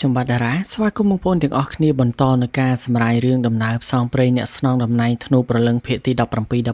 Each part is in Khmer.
ខ្ញុំបាទតារាស្វាគមន៍បងប្អូនទាំងអស់គ្នាបន្តនៅការសម្រាយរឿងដំណើរផ្សងព្រេងអ្នកស្នងតំណែងធ្នូប្រលឹងភាគទី17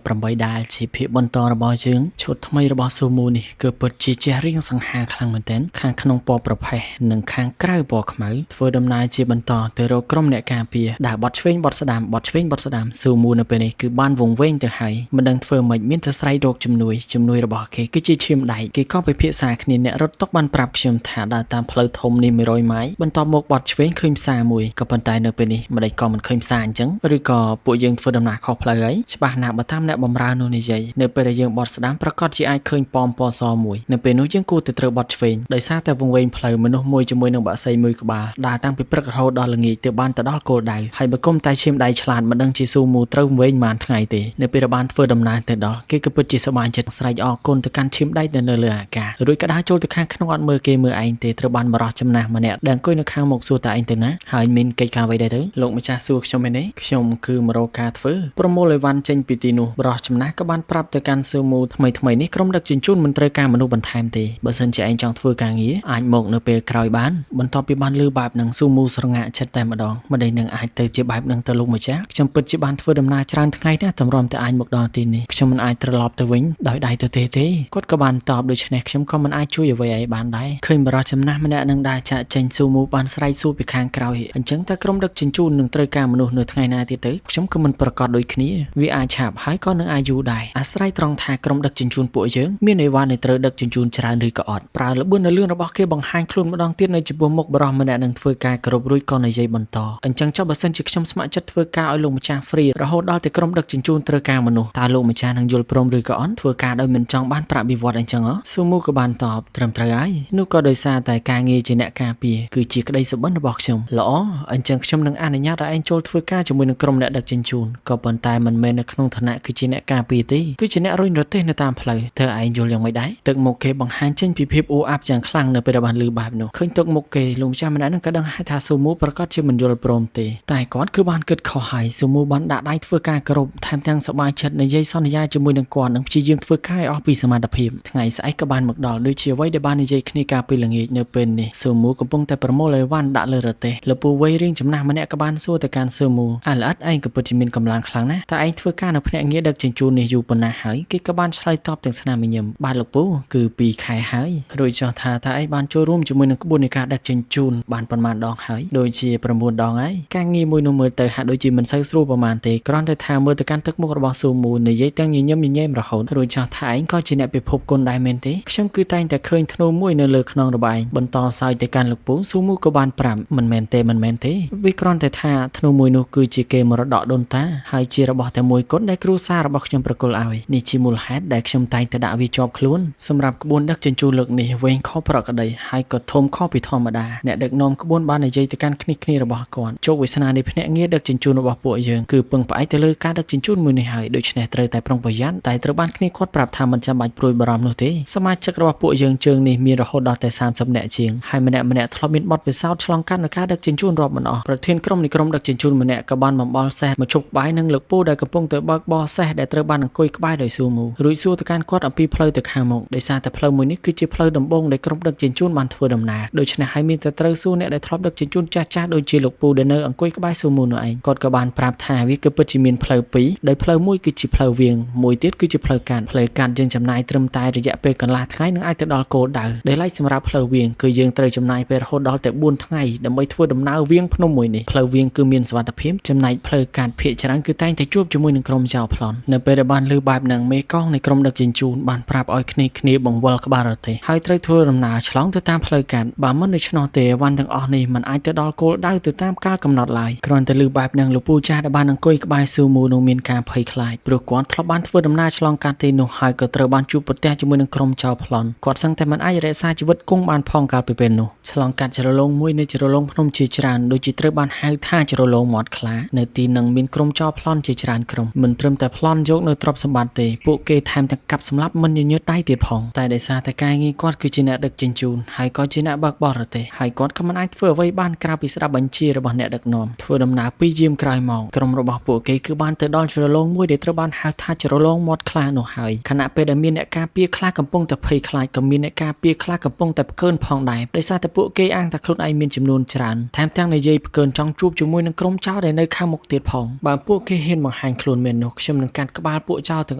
18ដែលជាភាគបន្តរបស់យើងឈុតថ្មីរបស់ស៊ូមូនេះគឺពិតជាជះរៀងសង្ហាខ្លាំងមែនទែនខាងក្នុងពណ៌ប្រផេះនិងខាងក្រៅពណ៌ខ្មៅធ្វើដំណើរជាបន្តទៅរកក្រុមអ្នកការពារដែលបត់ឆ្វេងបត់ស្ដាំបត់ឆ្វេងបត់ស្ដាំស៊ូមូនៅពេលនេះគឺបានវង្វេងទៅហើយមិនដឹងធ្វើម៉េចមានតែស្រែករកជំនួយជំនួយរបស់គេគឺជាឈាមដៃគេក៏ពិភាក្សាគ្នាអ្នករត់តុបានប្រាប់ខ្ញុំថាដើរតាមផ្លូវធំនេះ100ម៉ាយបន្ទាប់មកបត់ឆ្វេងឃើញផ្សារមួយក៏ប៉ុន្តែនៅពេលនេះម្ដេចក៏មិនឃើញផ្សារអញ្ចឹងឬក៏ពួកយើងធ្វើដំណើរខុសផ្លូវហើយច្បាស់ណាស់បើតាមអ្នកបំរើនោះនិយាយនៅពេលដែលយើងបត់ស្ដាំប្រកាសជាអាចឃើញប៉មពណ៌សមួយនៅពេលនោះយើងគួរតែត្រូវបត់ឆ្វេងដោយសារតែវង្វេងផ្លូវមនុស្សមួយជាមួយនឹងបក្សីមួយក្បាលដើរតាំងពីព្រឹករហូតដល់ល្ងាចទើបបានទៅដល់គោលដៅហើយបើគុំតែឈាមដៃឆ្លាតមិនដឹងជាស៊ូមូត្រូវវែងប៉ុន្មានថ្ងៃទេនៅពេលដែលបានធ្វើដំណើរទៅដល់គេក៏ពិតជាសប្បាយចិត្តស្រែកអរគុណទៅកាន់ឈាមដៃដែលនៅលើអាកាសរួចក៏ដើរចូលទៅខាងក្នុងអត់មើលគេមើលឯងទេត្រូវបានបរោះចំណាស់ម្នាក់ដែលអង្គុយនៅខាងមុខសួរតើឯងទៅណាហើយមានកិច្ចការអ្វីដែរទៅលោកម្ចាស់សួរខ្ញុំឯនេះខ្ញុំគឺមករកការធ្វើប្រមូលអីវ៉ាន់ចេញពីទីនោះបរោះចំណាស់ក៏បានប្រាប់ទៅកាន់ស៊ូមូថ្មីថ្មីនេះក្រុមដឹកជញ្ជូនមិនត្រូវការមនុស្សបន្ថែមទេបើសិនជាឯងចង់ធ្វើការងារអាចមកនៅពេលក្រោយបានបន្ទាប់ពីបានលឺបែបនឹងស៊ូមូស្រងាកចិត្តតែម្ដងម្ដេចនឹងអាចទៅជាបែបនឹងទៅលោកម្ចាស់ខ្ញុំពិតជាបានធ្វើដំណើរច្រើនថ្ងៃណាស់តម្រាំតែអាចមកដល់ទីនេះខ្ញុំមិនអាចត្រឡប់ទៅវិញដោយដៃទៅទេទេគាត់ក៏បានតបដូច្នេះខ្ញុំក៏មិនអាចជួយអ្វីឯងបានដែរឃើញបរិចំណាស់ម្នាក់នឹងដែរចាក់ចេញស៊ូមូបានស្រែកសួរពីខាងក្រោយអញ្ចឹងតើក្រុមដឹកជញ្ជូននឹងត្រូវការមនុស្សនៅថ្ងៃណាទៀតទៅខ្ញុំក៏មិនប្រកាសដូចគ្នាវាអាចឆាប់ហើយក៏នឹងអាចយូរដែរអាស្រ័យត្រង់ថាក្រុមដឹកជញ្ជូនពួកយើងមានអីវ៉ាន់ដែលត្រូវដឹកជញ្ជូនច្រើនឬក៏អត់ប្រើល្បឿននៅលឿនរបស់គេបង្ហាញខ្លួនម្ដងទៀតនៅចំពោះមុខបរិសម្នាក់នឹងធ្វើការគ្រប់រួចក៏និយាយបន្តអញ្ចឹងចុះបើសិនជាខ្ញុំស្ម័គ្រចិត្តធ្វើការឲ្យលោកម្ចាស់ហ្វ្រីរហូតដល់តែក្រុមដឹកជញ្ជូនត្រូវការមនុស្សតើលោកម្ចាស់នឹងយល់ព្រមឬក៏អត់ធ្វើការដោយមិនចង់បានប្រាក់បៀវត្សអញ្ចឹងហ៎ស៊ូមូក៏បានតបត្រឹមត្រូវហើយនោះក៏ដោយសារតែការងារជាអ្នកការពារគឺជាក្តីសុបិនរបស់ខ្ញុំល្អអញ្ចឹងខ្ញុំនឹងអនុញ្ញាតឲ្យឯងចូលធ្វើការជាមួយនឹងក្រុមអ្នកដឹកជញ្ជូនក៏ប៉ុន្តែមិនមែននៅក្នុងឋានៈគឺជាអ្នកការពារទេគឺជាអ្នករុញរទេះនៅតាមផ្លូវតើឯងយល់យ៉ាងម៉េចដែរទឹកមុខគេបង្ហាញចេញពីភាពអួអាប់យ៉ាងខ្លាំងនៅពេលដែលបានលឺបែបនោះឃើញទឹកមុខគេលោកម្ចាស់ម្នាក់នឹងក៏ដឹងហើយថាស៊ូមូប្រកាសជាមិនយល់ព្រមទេតែគាត់គឺបានគិតខុសហើយស៊ូមូបានដាក់ដៃធ្វើការគ្រប់ថែមទាំងសប្បាយចិត្តនិយាយសន្យាជាមួយនឹងគាត់និងព្យាយាមធ្វើការឲ្យអស់ពីសមត្ថភាពថ្ងៃស្អែកក៏បានមកដល់ដូចជាអ្វីដែលបាននិយាយគ្នាកាលពីល្ងាចនៅពេលនេះស៊ូមូកំពុងតែប្រមូលអីវ៉ាន់ដាក់លើរទេះលពូវ័យរៀងចំណាស់ម្នាក់ក៏បានសួរទៅកាន់ស៊ូមូអាល្អិតឯងក៏ពិតជាមានកម្លាំងខ្លាំងណាស់តើឯងធ្វើការនៅភ្នាក់ងារដឹកជញ្ជូននេះយូរប៉ុណ្ណាហើយគេក៏បានឆ្លើយតបទាំងស្នាមញញឹមបាទលោកពូគឺ2ខែហើយរួចចោះថាតើឯងបានចូលរួមជាមួយនឹងក្បួននៃការដឹកជញ្ជូនបានប៉ុន្មានដងហើយដូចជា9ដងហើយការងារមួយនោះមើលទៅហាក់ដូចជាមិនសូវស្រួលប្រហែលទេគ្រាន់តែថាមើលទៅកាន់ទឹកមុខរបស់ស៊ូមូនិយាយទាំងញញឹមញញែមរហូតរួចចោះថាឯងក៏ជាអ្នកពិភពគុណដែរមែនទេខ្ញុំគឺតែងតែឃើញធ្នូមួយនៅលើខ្នងរបស់ឯងបន្តសើចទៅកាន់លោកពូស៊ូមូក៏បានប្រាប់មិនមែនទេមិនមែនទេវាគ្រាន់តែថាធ្នូមួយនោះគឺជាគេមរតកដូនតាហើយជារបស់តែមួយគត់ដែលគ្រួសាររបស់ខ្ញុំប្រគល់ឲ្យនេះជាមូលហេតុដែលខ្ញុំតែងតែដាក់វាជាប់ខ្លួនសម្រាប់ក្បួនដឹកជញ្ជូនលើកនេះវែងខុសប្រក្រតីហើយក៏ធំខុសពីធម្មតាអ្នកដឹកនាំក្បួនបាននិយាយទៅកាន់គ្នាគ្នារបស់គាត់ជោគវាសនានៃភ្នាក់ងារដឹកជញ្ជូនរបស់ពួកយើងគឺពឹងផ្អែកទៅលើការដឹកជញ្ជូនមួយនេះហើយដូច្នេះត្រូវតែប្រុងប្រយ័ត្នតែត្រូវបានគ្នាគាត់ប្រាប់ថាមិនចាំបាច់ព្រួយបារម្ភនោះទេសមាជិករបស់ពួកយើងជើងនេះមានរហូតដល់តែ30នាក់ជាងហើយម្នាក់ម្នាក់ធ្លាប់មានបទពិសោធន៍ឆ្លងកាត់នៅការដឹកជញ្ជូនរាប់មិនអស់ប្រធានក្រុមនៃក្រុមដឹកជញ្ជូនម្នាក់ក៏បានបំបល់សេះមកជប់ក្បែរនឹងលោកពូដែលកំពុងតែបើកបរសេះដែលត្រូវបានអង្គុយក្បែរដោយស៊ូមូរួចសួរទៅកាន់គាត់អំពីផ្លូវទៅខាងមុខដោយសារតែផ្លូវមួយនេះគឺជាផ្លូវដំបូងដែលក្រុមដឹកជញ្ជូនបានធ្វើដំណើរដូច្នេះហើយមានតែត្រូវសួរអ្នកដែលធ្លាប់ដឹកជញ្ជូនចាស់ៗដូចជាលោកពូដែលនៅអង្គុយក្បែរស៊ូមូនោះឯងគាត់ក៏បានប្រាប់ថាវាគឺពិតជាមានផ្លូវពីរដោយផ្លូវមួយគឺជាផ្លូវវាងមួយទៀតគឺជាផ្លូវកាត់ផ្លូវកាត់យើងចំណាយត្រឹមតែរយៈពេលកន្លះថ្ងៃនឹងអាចទៅដល់គោលដៅដែលឡែកសម្រាប់ផ្លូវវាងគឺយើងត្រូវចំណាយពេលរហូតដល់តែ4ថ្ងៃដើម្បីធ្វើដំណើរវាងភ្នំមួយនេះផ្លូវវាងគឺមានសុវត្ថិភាពចំណែកផ្លូវកាត់ភាគច្រើនគឺតែងតែជួបជាមួយនឹងក្រុមចោរប្លន់នៅពេលដែលបានលឺបែបហ្នឹងមេកងនៃក្រុមដឹកជញ្ជូនបានប្រាប់ឲ្យគ្នាគ្នាបង្វិលក្បាលរទេះហើយត្រូវធ្វើដំណើរឆ្លងទៅតាមផ្លូវកាត់បើមិនដូច្នោះទេវ៉ាន់ទាំងអស់នេះមិនអាចទៅដល់គោលដៅទៅតាមកាលកំណត់ឡើយគ្រាន់តែលឺបែបហ្នឹងលោកពូចាស់ដែលបានអង្គុយក្បែរស៊ូមូនោះមានការភ័យខ្លាចព្រោះគាត់ធ្លាប់បានធ្វើដំណើរឆ្លងកាត់ទីនោះហើយក៏ត្រូវបានជួបប្រទះជាមួយនឹងក្រុមចោរប្លន់គាត់សឹងតែមិនអាចរក្សាជីវិតគង់បានផងកាលពីពេលនោះឆ្លងកាត់ជ្រលងមួយនៃជ្រលងភ្នំជាច្រើនដូចជាត្រូវបានហៅថាជ្រលងមាត់ខ្លានៅទីនឹងមានក្រុមចោរប្លន់ជាច្រើនក្រុមមិនត្រឹមតែប្លន់យកនៅទ្រព្យសម្បត្តិទេពួកគេថែមទាំងកាប់សម្លាប់មិនញញើតដៃទៀតផងតែដោយសារតែការងារគាត់គឺជាអ្នកដឹកជញ្ជូនហើយក៏ជាអ្នកបើកបររទេះហើយគាត់ក៏មិនអាចធ្វើអ្វីបានក្រៅពីស្ដាប់បញ្ជារបស់អ្នកដឹកនាំធ្វើដំណើរពីរយាមក្រោយមកក្រុមរបស់ពួកគេគឺបានទៅដល់ជ្រលងមួយដែលត្រូវបានហៅថាជ្រលងមាត់ខ្លានោះហើយខណៈពេលដែលមានអ្នកការពារខ្លះកំពុងតែភ័យខ្លាចក៏មានអ្នកការពារខ្លះកំពុងតែផ្កើនផងដែរដោយសារតែពួកគេអាងថាខ្លួន ខ្លួនឯងមានចំនួនច្រើនថែមទាំងនិយាយផ្កើនចង់ជួបជាមួយនឹងក្រុមចោរដែលនៅខាងមុខទៀតផងបើពួកគេហ៊ានបង្ហាញខ្លួនមែននោះខ្ញុំនឹងកាត់ក្បាលពួកចោរទាំង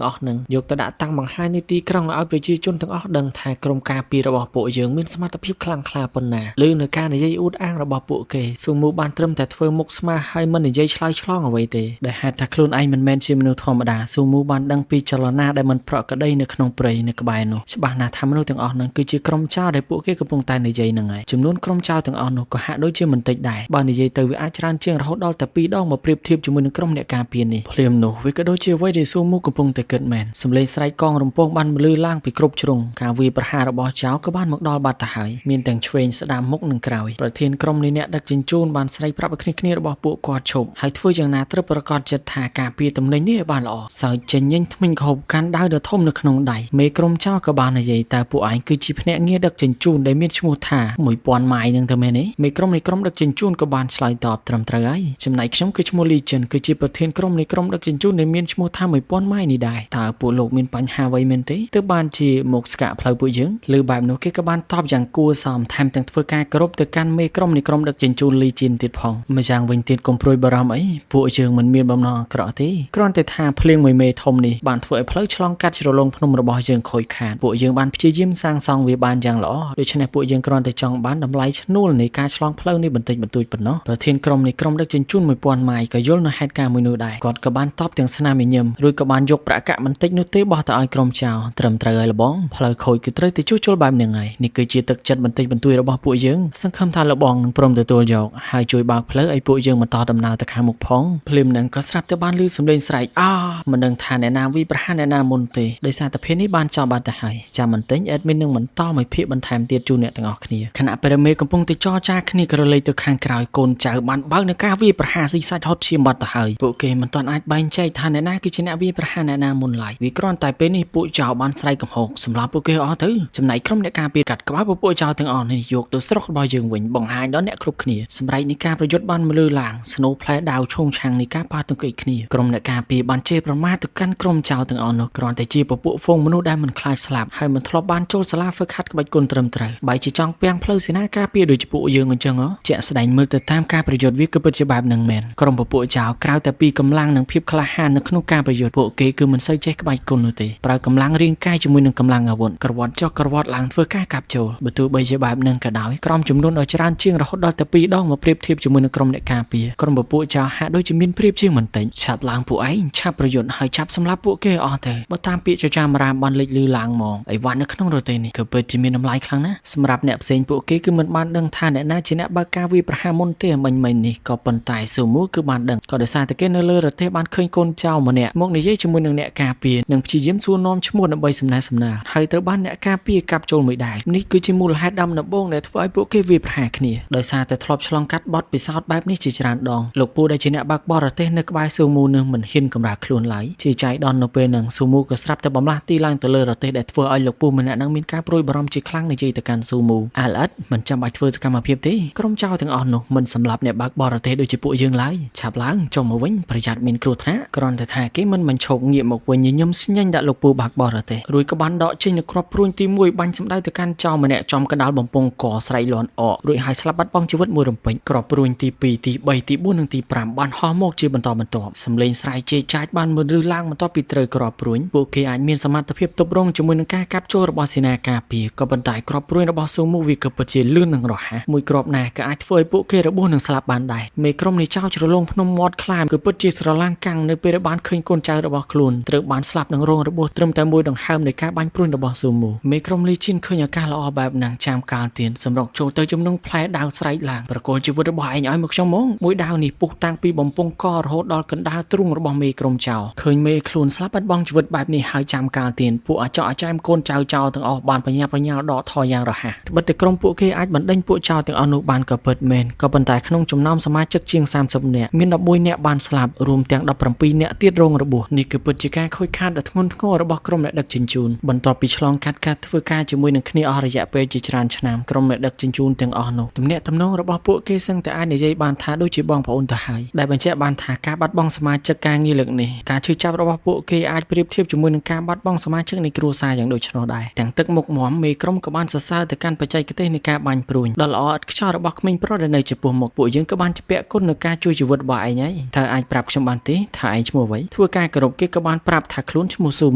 អស់នឹងយកទៅដាក់តាំងបង្ហាញនៅទីក្រុងឲ្យប្រជាជនទាំងអស់ដឹងថាក្រុមការពាររបស់ពួកយើងមានសមត្ថភាពខ្លាំងក្លាប៉ុណ្ណាឬនៅការនិយាយអួតអាងរបស់ពួកគេស៊ូមូបានត្រឹមតែធ្វើមុខស្មើហើយមិននិយាយឆ្លើយឆ្លងអ្វីទេដែលហេតុថាខ្លួនឯងមិនមែនជាមនុស្សធម្មតាស៊ូមូបានដឹងពីចលនាដែលមិនប្រក្រតីនៅក្នុងព្រៃនៅក្បែរនោះច្បាស់ណាស់ថាមនុស្សទាំងអស់នឹងគឺជាក្រុមចោរដែលពួកគេកំពុងតែនិយាយនឹងហើយចំនួនក្រុមចោរទាំងអស់នោះក៏ហាក់ដូចជាមិនតិចដែរបើនិយាយទៅវាអាចច្រើនជាងរហូតដល់តែ2ដងមកប្រៀបធៀបជាមួយនឹងក្រុមអ្នកការពារនេះភ្លាមនោះវាក៏ដូចជាអ្វីដែលស៊ូមូកំពុងតែគិតមែនសំឡេងស្រែកកងរំពងបានមលឺឡើងពីគ្រប់ជ្រុងការវាយប្រហាររបស់ចោរក៏បានមកដល់បាត់ទៅហើយមានទាំងឆ្វេងស្ដាំមុខនិងក្រោយប្រធានក្រុមនៃអ្នកដឹកជញ្ជូនបានស្រែកប្រាប់ឲ្យគ្នារបស់ពួកគាត់ឈប់ហើយធ្វើយ៉ាងណាត្រូវប្រកាសចិត្តថាការពារទំនិញនេះឲ្យបានល្អសើចចេញញញថ្មិញខោបកាន់ដាវដ៏ធំនៅក្នុងដៃមេក្រុមចោរក៏បាននិយាយតើពួកឯងគឺជាភ្នាក់ងារដឹកជញ្ជូនដែលមានឈ្មោះថា1000ម៉ាយនឹងទៅមែនទេមេក្រុមនៃក្រុមដឹកជញ្ជូនក៏បានឆ្លើយតបត្រឹមត្រូវហើយចំណែកខ្ញុំគឺឈ្មោះលីចិនគឺជាប្រធានក្រុមនៃក្រុមដឹកជញ្ជូនដែលមានឈ្មោះថា1000ម៉ាយនេះដែរតើពួកលោកមានបញ្ហាអ្វីមែនទេទើបបានជាមកស្កាក់ផ្លូវពួកយើងឬបែបនោះគេក៏បានតបយ៉ាងគួរសមថែមទាំងធ្វើការគោរពទៅកាន់មេក្រុមនៃក្រុមដឹកជញ្ជូនលីជីនទៀតផងម្យ៉ាងវិញទៀតកុំព្រួយបារម្ភអីពួកយើងមិនមានបំណងអាក្រក់ទេគ្រាន់តែថាភ្លៀងមួយមេធំនេះបានធ្វើឲ្យផ្លូវឆ្លងកាត់ជ្រលងភ្នំរបស់យើងខូចខាតពួកយើងបានព្យាយាមសាងសង់វាបានយ៉ាងល្អដូច្នេះពួកយើងគ្រាន់តែចង់បានតម្លៃឈ្នួលនៃការឆ្លងផ្លូវនេះបន្តិចបន្តួចប៉ុណ្ណោះប្រធានក្រុមនៃក្រុមដឹកជញ្ជូន1000ម៉ាយក៏យល់នៅហេតុការណ៍មួយនោះដែរគាត់ក៏បានតបទាំងស្នាមញញឹមរួចក៏បានយកប្រាក់កាក់បន្តិចនោះទេបោះទៅឲ្យក្រុមចោរត្រឹមត្រូវហើយលបងផ្លូវខូចគឺត្រូវតែជួសជុលបែបនេះហើយនេះគឺជាទឹកចិត្តបន្តិចបន្តួចរបស់ពួកយើងសង្ឃឹមថាលបងនឹងព្រមទទួលយកហើយជួយបើកផ្លូវឲ្យពួកយើងបន្តដំណើរទៅខាងមុខផងភ្លាមនឹងក៏ស្រាប់តែបានឮសំឡេងស្រែកអាមិនដឹងថាអ្នកណាវីប្រហារអ្នកណាមុនទេដោយសារតែភានេះបានចោលបាត់ទៅហើយចាំបន្តិច admin នឹងបន្តមកភាគបន្ថែមទៀតជូនអ្នកទាំងអស់គ្នាខណៈពេលមេកំពុងតែចរចាគ្នាក្រឡេកទៅខាងក្រោយកូនចៅបានបើកនឹងការវាយប្រហារស៊ីសាច់ហត់ឈាមបាត់ទៅហើយពួកគេមិនទាន់អាចបែងចែកថាអ្នកណាគឺជាអ្នកវាយប្រហារអ្នកណាមុនឡើយវាគ្រាន់តែពេលនេះពួកចៅបានស្រែកកំហុសសម្រាប់ពួកគេអស់ទៅចំណែកក្រុមអ្នកការពារកាត់ក្បាលពួកចៅទាំងអស់នេះយកទៅស្រុករបស់យើងវិញបង្ហាញដល់អ្នកគ្រប់គ្នាសម្រាប់នៃការប្រយុទ្ធបានមលឺឡើងស្នូផ្លែដាវឈោងឆាំងនៃការប៉ះទង្គិចគ្នាក្រុមអ្នកការពារបានជេរប្រមាថទៅកាន់ក្រុមចៅទាំងអស់នោះគ្រាន់តែជាពពួកហ្វូងមនុស្សដែលមិនខ្លាចស្លាប់ហើយមិនធ្លាប់បានចូលសាលាហ្វឹកហាត់ក្បាច់គុណត្រឹមត្រូវបែរជាចង់ពាំងផ្លូវសេនាការពារដូចជាពួកយើងអញ្ចឹងហ៎ជាក់ស្ដែងមើលទៅតាមការប្រយុទ្ធវាគឺពិតជាបែបហ្នឹងមែនក្រុមពពួកចៅក្រៅតែពីកម្លាំងនិងភាពក្លាហាននៅក្នុងការប្រយុទ្ធពួកគេគឺមិនសូវចេះក្បាច់គុណនោះទេប្រើកម្លាំងរាងកាយជាមួយនឹងកម្លាំងអាវុធក្រវ៉ាត់ចុះក្រវ៉ាត់ឡើងធ្វើការកាប់ចូលបើទោះបីជាបែបហ្នឹងក៏ដោយក្រុមចំនួនដ៏ច្រើនជាងរហូតដល់ទៅ2ដងមកប្រៀបធៀបជាមួយនឹងក្រុមអ្នកការពារក្រុមពពួកចៅហាក់ដូចជាមានប្រៀបជាងបន្តិចឆាប់ឡើងពួកឯងឆាប់ប្រយុទ្ធហើយឆាប់សម្លាប់ពួកគេអស់ទៅបើតាមពាក្យចចាមរាមបានលេចលឺឡើងមកអីវ៉ាន់នៅក្នុងរទេះនេះគឺពិតជាមានតម្លៃខ្លាំងណាស់សម្រាប់អ្នកផ្សេងពួកគេគឺមិនបានដឹងថាអ្នកណាជាអ្នកបើកការវាយប្រហារមុនទេមិញមិញនេះក៏ប៉ុន្តែស៊ូមូគឺបានដឹងក៏ដោយសារតែគេនៅលើរទេះបានឃើញកូនចៅម្នាក់មកនិយាយជាមួយនឹងអ្នកការពារនិងព្យាយាមសួរនាំឈ្មោះដើម្បីសំណេះសំណាលហើយត្រូវបានអ្នកការពារកាប់ចូលមួយដែរនេះគឺជាមូលហេតុដើមដំបូងដែលធ្វើឲ្យពួកគេវាយប្រហារគ្នាដោយសារតែធ្លាប់ឆ្លងកាត់បទពិសោធន៍បែបនេះជាច្រើនដងលោកពូដែលជាអ្នកបើកបររទេះនៅក្បែរស៊ូមូនឹងមិនហ៊ានកម្រើកខ្លួនឡើយជាចៃដន្យនៅពេលហ្នឹងស៊ូមូក៏ស្រាប់តែបំលាស់ទីឡើងទៅលើរទេះដែលធ្វើឲ្យលោកពូម្នាក់ហ្នឹងមានការព្រួយបារម្ភជាខ្លាំងនិយាយទៅកាន់ស៊ូមូអាល់អិតមិនចាំបាច់ធ្វើសកម្មភាពទេក្រុមចៅទាំងអស់នោះមិនសម្លាប់អ្នកបើកបររទេះដូចជាពួកយើងឡើយឆាប់ឡើងចុះមកវិញប្រយ័ត្នមានគ្រោះថ្នាក់គ្រាន់តែថាគេមិនបញ្ឈប់ងាកមកវិញញញឹមស្ញែងដាក់លោកពូបើកបរទេះរួចក៏បានដកចេញនៅគ្រាប់ព្រួញទី1បាញ់សម្ដៅទៅកាន់ចៅម្នាក់ចំកណ្ដាលបំពង់កស្រែកលាន់អករួចហើយស្លាប់បាត់បង់ជីវិតមួយរំពេចគ្រាប់ព្រួញទី2ទី3ទី4និងទី5បានហោះមកជាបន្តបន្ទាប់សំឡេងស្រែកជេរចាចបានមិនរឺឡើងបន្ទាប់ពីត្រូវគ្រាប់ព្រួញពួកគេអាចមានសមត្ថភាពទប់រងជាមួយនឹងការកាប់ចូលរបស់សេនាការពារក៏ប៉ុន្តែគ្រាប់ព្រួញរបស់ស៊ូមូវាក៏ពិតជាលឿននិងរហ័សមួយគ្រាប់ណាក៏អាចធ្វើឲ្យពួកគេរបួសនិងស្លាប់បានដែរមេក្រុមនៃចៅជ្រលងភ្នំមាត់ខ្លាមគឺពិតជាស្រឡាំងកាំងនៅពេលដែលបានឃើញកូនចៅរបស់ខ្លួនត្រូវបានស្លាប់និងរងរបួសត្រឹមតែមួយដង្ហើមនៃការបាញ់ព្រួញរបស់ស៊ូមូមេក្រុមលីជីនឃើញឱកាសល្អបែបហ្នឹងចាំកាលទៀនសម្រុកចូលទៅជំនុំផ្លែដាវស្រែកឡើងប្រគល់ជីវិតរបស់ឯងឲ្យមកខ្ញុំហ្មងមួយដាវនេះពុះតាំងពីបំពង់ករហូតដល់កណ្ដាលទ្រូងរបស់មេក្រុមចៅឃើញមេខ្លួនស្លាប់បាត់បង់ជីវិតបែបនេះហើយចាំកាលទៀនពួកអាចកអាចែមកូនចៅចៅទាំងអស់បានបញ្ញាបញ្ញាលដកថយយ៉ាងរហ័សត្បិតតែក្រុមពួកគេអាចបណ្ដេញពួកចៅទាំងអស់នោះបានក៏ពិតមែនក៏ប៉ុន្តែក្នុងចំណោមសមាជិកជាង30នាក់មាន11នាក់បានស្លាប់រួមទាំង17នាក់ទៀតរងរបួសនេះគឺពិតជាការខូចខាតដ៏ធ្ងន់ធ្ងររបស់ក្រុមអ្នកដឹកជញ្ជូនបន្ទាប់ពីឆ្លងកាត់ការធ្វើការជាមួយនឹងគ្នាអស់រយៈពេលជាច្រើនឆ្នាំក្រុមអ្នកដឹកជញ្ជូនទាំងអស់នោះទំនាក់ទំនងរបស់ពួកគេសឹងតែអាចនិយាយបានថាដូចជាបងប្អូនទៅហើយដែលបញ្ជាក់បានថាការបាត់បង់សមាជិកការងារលើកនេះការឈឺចាប់របស់ពួកគេអាចប្រៀបធៀបជាមួយនឹងការបាត់បង់សមាជិកនៃគ្រួសារយ៉ាងដូច្នោះដែរទាំងទឹកមុខមាំមេក្រុមក៏បានសរសើរទៅកាន់បច្ចេកទេសនៃការបាញ់ព្រួញ ដ៏ល្អឥតខ្ចោះរបស់ក្មេងប្រុសដែលនៅចំពោះមុខពួកយើងក៏បានជំពាក់គុណនឹងការជួយជីវិតរបស់ឯងហើយតើអាចប្រាប់ខ្ញុំបានទេថាឯងឈ្មោះអ្វីធ្វើការគោរពគេក៏បានប្រាប់ថាខ្លួនឈ្មោះស៊ូ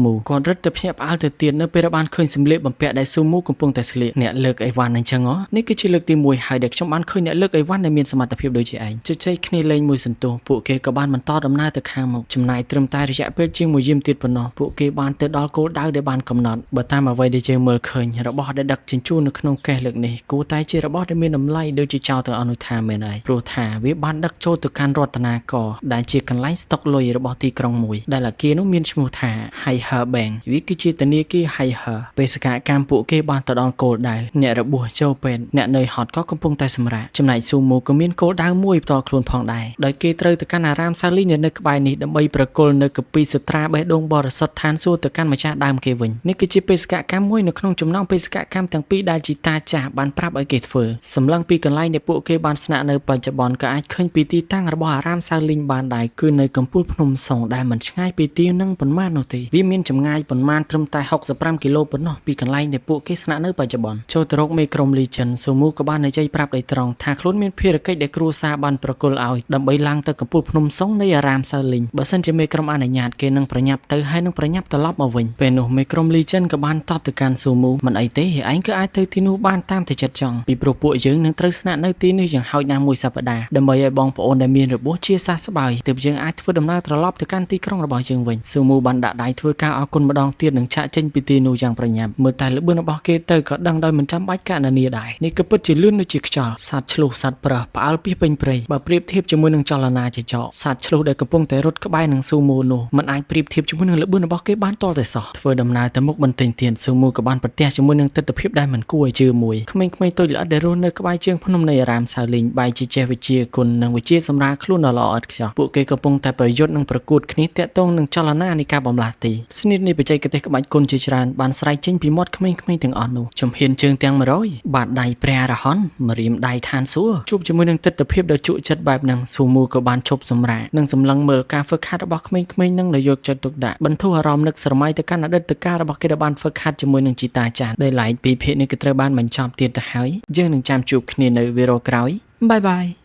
មូគាត់រឹតទៅភ្ញាក់ផ្អើលទៅទៀតនៅពេលដែលបានឃើញសម្លៀកបំពាក់ដែលស៊ូមូកំពុងតែស្លៀកអ្នកលើកអីវ៉ាន់អញ្ចឹងហ៎នេះគឺជាលើកទី1ហើយដែលខ្ញុំបានឃើញអ្នកលើកអីវ៉ាន់ដែលមានសមត្ថភាពដូចជាឯងជជែកគ្នាលេងមួយសន្ទុះពួកគេក៏បានបន្តដំណើរទៅខាងមុខចំណាយត្រឹមតែរយៈពេលជាងមួយយាមទៀតប៉ុណ្ណោះពួកគេបានទៅដល់គោលដៅដែលបានកំណត់បើតាមអ្វីដែលយើងមើលឃើញរបស់ដែលដឹកជញ្ជូននៅក្នុងកេះលើកនេះគួរតែជារបស់ដែលមានតម្លៃដូចជាចោលទាំងអស់នោះថាមែនហើយព្រោះថាវាបានដឹកចូលទៅកាន់រតនាករដែលជាកន្លែងស្តុកលុយរបស់ទីក្រុងមួយដែលអាគារនោះមានឈ្មោះថា Haiher Bank វាគឺជាធនាគារ Haiher បេសកកម្មពួកគេបានទៅដល់គោលដៅអ្នករបួសចូលពេទ្យអ្នកនឿយហត់ក៏កំពុងតែសម្រាកចំណែកស៊ូមូក៏មានគោលដៅមួយផ្ទាល់ខ្លួនផងដែរដោយគេត្រូវទៅកាន់អារាមសាលីនៅក្បែរនេះដើម្បីប្រគល់នៅកពីសុត្រាបេះដូងបរិសុទ្ធឋានសួគ៌ទៅកាន់ម្ចាស់ដើមគេវិញនេះគឺជាបេសកកម្មមួយនៅក្នុងចំណោមបេសកកម្មទាំងពីរដែលជីតាចាស់បានប្រាប់ឲ្យគេធ្វើសម្លឹងពីកន្លែងដែលពួកគេបានស្នាក់នៅបច្ចុប្បន្នក៏អាចឃើញពីទីតាំងរបស់អារាមសាលីងបានដែរគឺនៅកំពូលភ្នំសុងដែលមិនឆ្ងាយពីទីនឹងប៉ុន្មាននោះទេវាមានចម្ងាយប៉ុន្មានត្រឹមតែ65គីឡូប៉ុណ្ណោះពីកន្លែងដែលពួកគេស្នាក់នៅបច្ចុប្បន្នចូលទៅរកមេក្រុមលីចិនស៊ូមូក៏បាននិយាយប្រាប់ដោយត្រង់ថាខ្លួនមានភារកិច្ចដែលគ្រួសារបានប្រគល់ឲ្យដើម្បីឡើងទៅកំពូលភ្នំសុងនៃអារាមសាលីងបើសិនជាមេក្រុមអនុញ្ញាតគេនឹងប្រញាប់ទៅហើយនឹងប្រញាប់ត្រឡប់មកវិញពេលនោះមេក្រុមលីចិនក៏បានតបទៅកាន់ស៊ូមូមិនអីទេឯងក៏អាចទៅទីនោះបានតាមតែចិត្តចង់ពីព្រោះពួកយើងនឹងត្រូវស្នាក់នៅទីនេះយ៉ាងហោចណាស់មួយសប្តាហ៍ដើម្បីឲ្យបងប្អូនដែលមានរបួសជាសះស្បើយទើបយើងអាចធ្វើដំណើរត្រឡប់ទៅកាន់ទីក្រុងរបស់យើងវិញស៊ូមូបានដាក់ដៃធ្វើការអរគុណម្ដងទៀតនិងឆាកចេញពីទីនោះយ៉ាងប្រញាប់មើលតែល្បឿនរបស់គេទៅក៏ដឹងដោយមិនចាំបាច់កណនាដែរនេះក៏ពិតជាលឿនដូចជាខ្យល់សត្វឆ្លុះសត្វប្រើសផ្អើលពីពេញព្រៃបើប្រៀបធៀបជាមួយនឹងចលនាចចកសត្វឆ្លុះដែលកំពុងតែរត់ក្បែរនឹងស៊ូមូនោះមិនអាចប្រៀបធៀបជាមួយនឹងល្បឿនរបស់គេបានទាល់តែសោះធ្វើដំណើរទៅមុខបន្តិចទៀតស៊ូមូក៏បានប្រទះជាមួយនឹងទិដ្ឋភាពដែលមិនគួរឲ្យជឿមួយក្មេងៗតូចល្អិតដែលរស់នៅក្បែរជើងភ្នំនៃអារាមសាលីងបែរជាចេះវិជ្ជាគុណនិងវិជ្ជាសម្រាលខ្លួនដ៏ល្អឥតខ្ចោះពួកគេកំពុងតែប្រយុទ្ធនិងប្រកួតគ្នាតាក់ទងនឹងចលនានៃការបំលាស់ទីស្នៀតនៃបច្ចេកទេសក្បាច់គុណជាច្រើនបានស្រែកចេញពីមាត់ក្មេងៗទាំងអស់នោះជំហានជើងទាំង100បាតដៃព្រះអរហន្តម្រាមដៃឋានសួគ៌ជួបជាមួយនឹងទិដ្ឋភាពដ៏ជក់ចិត្តបែបហ្នឹងស៊ូមូក៏បានឈប់សម្រាកនិងសម្លឹងមើលការហ្វឹកហាត់របស់ក្មេងៗនឹងដោយយកចិត្តទុកដាក់បន្ធូរអារម្មណ៍នឹកស្រមៃទៅកាន់អតីតកាលរបស់គេដែលបានហ្វឹកហាត់ជាមួយនឹងជីតាចាស់ដែលឡែកពីភាគនេះក៏ត្រូវបានបញ្ចប់ទៀតទៅហើយយើងនឹងចាំជួបគ្នានៅវីដេអូក្រោយ bye bye.